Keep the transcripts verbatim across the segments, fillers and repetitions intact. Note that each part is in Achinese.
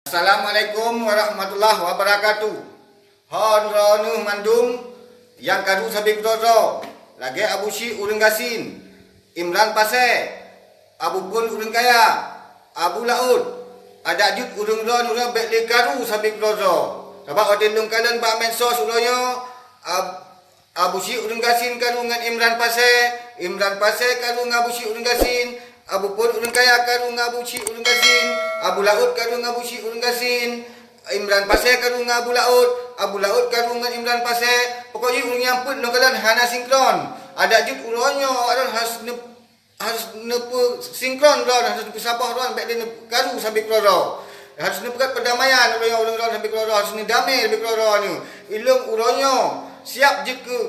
Assalamualaikum warahmatullahi wabarakatuh. Hon droeneuh mandum nyang karu sabe keudroe-droe, lagée Abu Syik ureuëng gasien, Imran Pasé, Abu Pon ureuëng kaya, Abu Laôt, adak jeuet ureuëng droeneuh bék lé karu sabe keudroe-droe. Sabab watée lôn kalon bak medsos uroe nyoe, Ab- Abu Syik ureuëng gasien karu ngon Imran Pasé, Imran Pasé karu ngon Abu Syik ureuëng gasien, Abu Pon ureuëng kaya karu ngon Abu Syik ureuëng gasien, Abu Laôt karu ngon Abu Syik ureuëng gasien, Imran Pasé karu ngon Abu Laôt, Abu Laôt karu ngon Imran Pasé. Pokok jih ureuëng nyang peuet lôn kalon hana sinkron. Adak jeuet uroe nyoe awaknyan harôh ne- harôh neupeusinkron droe, harôh neupeusaboh droe, bék lé neukaru sabe keudroe-droe. Harôh neupeugét peudamaian uroe nyoe ureuëng droe sabe keudroe-droe, harôh neudamé sabe keudroe-droe nyoe. Ilôn uroe nyoe siab jeuet keu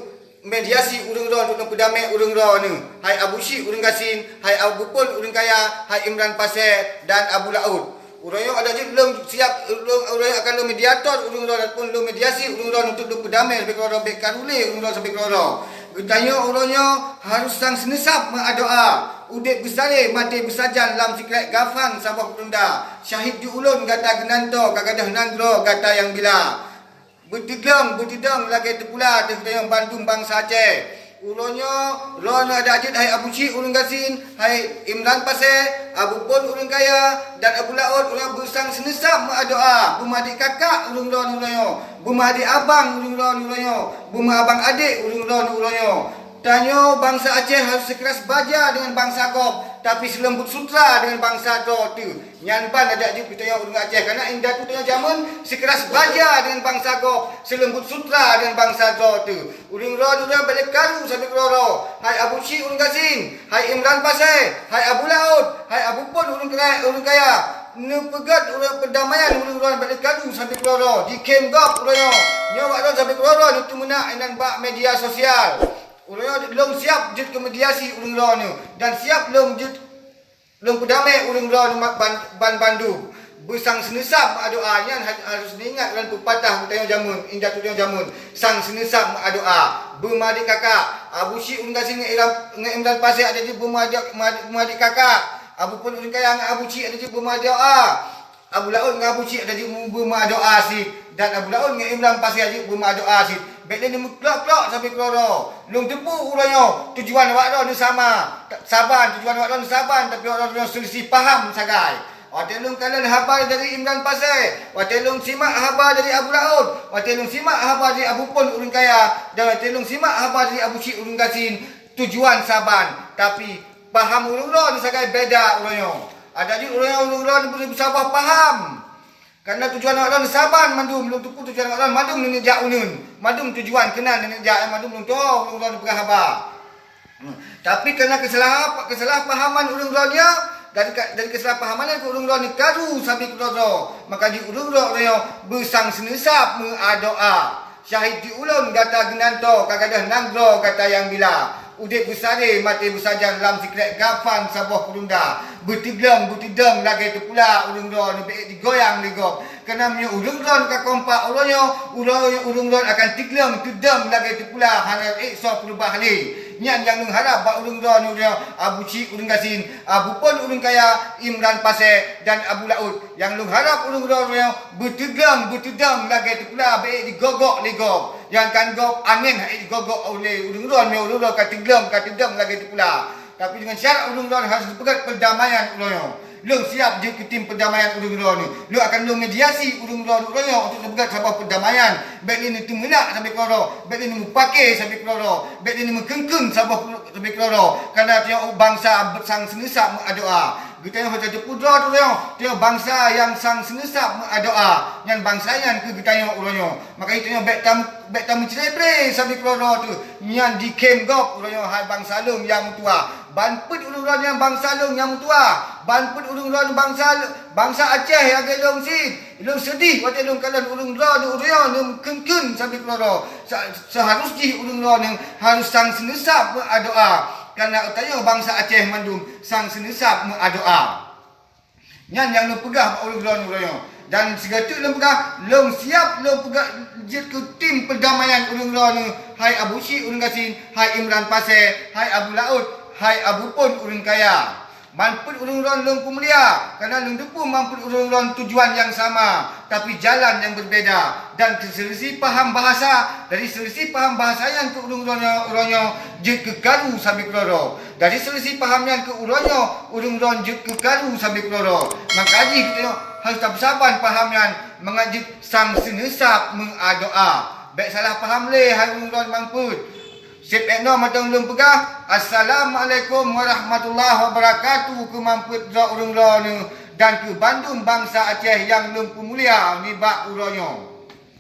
mediasi ureuëng droe untuk neupeudamé ureuëng droe nyoe. Hai Abu Syik ureuëng gasien, hai Abu Pon ureuëng kaya, hai Imran Pasé dan Abu Laôt. Uroe nyoe adak jeuet lôn siab, lôn, uroe nyoe akan lôn mediator ureuëng droe ataupun lôn mediasi ureuëng droe untuk lôn peudamé sabe keudroe-droe, bék karu lé ureuëng droe sabe keudroe-droe. Geutanyoe uroe nyoe harôh sang seuneusab meuadoa. Udeb beusaré, maté beusajan lam sikrek gafan saboh peurunda. Syahid di ulôn gata geunantoe, ka gadôh nanggroe gata nyang bila. Beuteuglong, beuteudong lagée teupula ateueh geutanyoe bandum bansa Aceh. Uroe nyoe, droeneuh adak jeuet hai Abu Syik ureuëng gasien, hai Imran Pasé, Abu Pon ureuëng kaya, dan Abu Laôt, uroe nyoe beusang seuneusab meuadoa, beumeuadék kakak ureuëng droeneuh uroe nyoe, beumeuadék abang ureuëng droeneuh uroe nyoe, beumeuabang adék ureuëng droeneuh uroe nyoe. Tanyoe bansa Aceh harôh seukeuraih baja deungon bansa gob, tapi seuleumbot sutra deungon bansa droe teuh. Nyan ban adak jeuet geutanyoe ureuëng Aceh, kareuna indatu tanyoe jameun seukeuraih baja deungon bansa gob, seuleumbot sutra deungon bansa droe teuh. Ureuëng droeneuh bék lé karu sabe keudroe-droe. Hai Abu Syik ureuëng gasien, hai Imran Pasé, hai Abu Laôt, hai Abu Pon ureuëng kaya, ureuëng kaya. Neupeugét ureuëng peudamaian ureuëng droeneuh bék lé karu sabe keudroe-droe. Dikhém gob uroe nyoe. Nyoe awaknyan sabe keudroe-droe neuteumeunak inan bak media sosial. Uroe nyoe lôn siab jeuet keu mediasi ureuëng droeneuh dan siab lôn jeuet lôn peudamé ureuëng droeneuh ban, ban bandum. Beusang seuneusab meuadoa, nyan ha-, harôh neuingat lôn peupatah geutanyoe jameun, indatu tanyoe jameun. Sang seuneusab meuadoa. Beumeuadék kakak. Abu Syik ureuëng gasien ngon Imran, ngon Imran Pasé adak jeuet beumeuadék, meuadék, meuadék kakak. Abu Pon ureuëng kaya ngon Abu Syik adak jeuet beumeuadoa. Abu Laôt ngon Abu Syik adak jeuet beumeuadoa cit, dan Abu Laôt ngon Imran Pasé adak jeuet beumeuadoa cit. Bék lé neumeuklok-klok sabe keudroe-droe. Lôn teupeue uroe nyoe tujuan awaknyan sama. Saban, tujuan awaknyan saban, tapi awaknyan seulisih paham sagai. Watée lôn kalon haba dari Imran Pasé, watée lôn simak haba dari Abu Laôt, watée lôn simak haba dari Abu Pon ureuëng kaya, dan watée lôn simak haba dari Abu Syik ureuëng gasien, tujuan saban, tapi paham ureuëng droeneuh sagai beda uroe nyoe. Adak jeuet uroe nyoe ureuëng droeneuh beusaboh paham. Kareuna tujuan awaknyan saban mandum, lôn teupeue tujuan awaknyan mandum neujak uneun. Mandum tujuan keunan neujak, eh, mandum lôn tuwoe ureuëng droeneuh peugah haba. Hmm. Tapi kareuna keusalahan, keusalahpahaman ureuëng droeneuh, dari ka-, dari keusalahpahaman nyan keuh ureuëng droeneuh karu sabe keudroe-droe. Maka jih ureuëng droeneuh beusang seuneusab meuadoa. Syahid di ulôn gata geunantoe, ka gadôh nanggroe gata nyang bila. Udeb beusaré, maté beusajan lam sikrek gafan saboh peurunda. Beuteuglong, beuteudong lagée teupula ureuëng droeneuh bék jigoyang lé gob. Kareuna meunyoe ureuëng droeneuh ka kompak uroe nyoe, uroe nyoe ureuëng droeneuh akan teuglong, teudong lagée teupula hana ék soe peurubah lé. Nyan nyang lôn harab bak ureuëng droeneuh uroe nyoe, Abu Syik ureuëng gasien, Abu Pon ureuëng kaya, Imran Pasé, dan Abu Laôt. Nyang lôn harab ureuëng droeneuh uroe nyoe beuteuglong, beuteudong lagée teupula bék jigogok lé gob. Nyang kan gob angén hana jigogok lé ureuëng droeneuh, ureuëng droeneuh ka teuglong, ka teudong lagée teupula. Tapi deungon syarat ureuëng droeneuh harôh neupeugét peudamaian uroe nyoe. Lôn siab jeuet keu tim peudamaian ureuëng droeneuh. Lôn akan lôn mediasi ureuëng droeneuh uroe nyoe untuk neupeugét saboh peudamaian. Bék lé neuteumeunak sabe keudroe-droe, bék lé neumeupaké sabe keudroe-droe, bék lé neumeukeung-keung saboh sabe keudroe-droe. Kareuna tanyoe bansa beusang seuneusab meuadoa. Geutanyoe hana teupeudroe uroe nyoe, tanyoe bansa nyang sang seuneusab meuadoa. Nyan bansa nyan keuh geutanyoe uroe nyoe. Maka jih tanyoe bék tam-, bék tameucrebre sabe keudroe-droe teuh. Nyan dikhém gob uroe nyoe hai bansa lôn nyang meutuah. Ban peuet ureuëng droeneuh nyan bansa lôn nyang meutuah. Ban peuet ureuëng droeneuh bansa, bansa Aceh lagée lôn cit. Lôn seudeh watée lôn kalon ureuëng droeneuh uroe nyoe neumeukeung-keung sabe keudroe-droe. Sa-, seuharôh jih ureuëng droeneuh harôh sang seuneusab meuadoa. Kareuna tanyoe bansa Aceh mandum sang seuneusab meuadoa. Nyan nyang lôn peugah bak ureuëng droeneuh uroe nyoe. Dan sigoe teuk lôn peugah, lôn siab lôn peugah jeuet keu tim peudamaian ureuëng droeneuh, hai Abu Syik ureuëng gasien, hai Imran Pasé, hai Abu Laôt, hai Abu Pon ureuëng kaya. Man peuet ureuëng droen lôn peumulia, karena lôn teupeu man peuet ureuëng droen tujuan nyang sama, tapi jalan nyang beubeda. Dan keu seulisih paham bahasa, dari seulisih paham bahasa nyan keu ureuëng droen nyoe, uroe nyoe jeuet keu karu sambil keudroe-droe. Dari seulisih paham nyan keu uroe nyoe, ureuëng droen jeuet keu karu sambil keudroe-droe. Maka jih geutanyoe harôh tapeusaban paham nyan mangat jeuet sang seuneusab meuadoa. Bék salah paham lé hai ureuëng droen man peuet. Seb ék noe mantong lôn peugah, Assalamualaikum warahmatullahi wabarakatuh keu man peuet droe ureuëng droeneuh dan keu bandum bansa Aceh nyang lôn peumulia nibak uroe nyoe.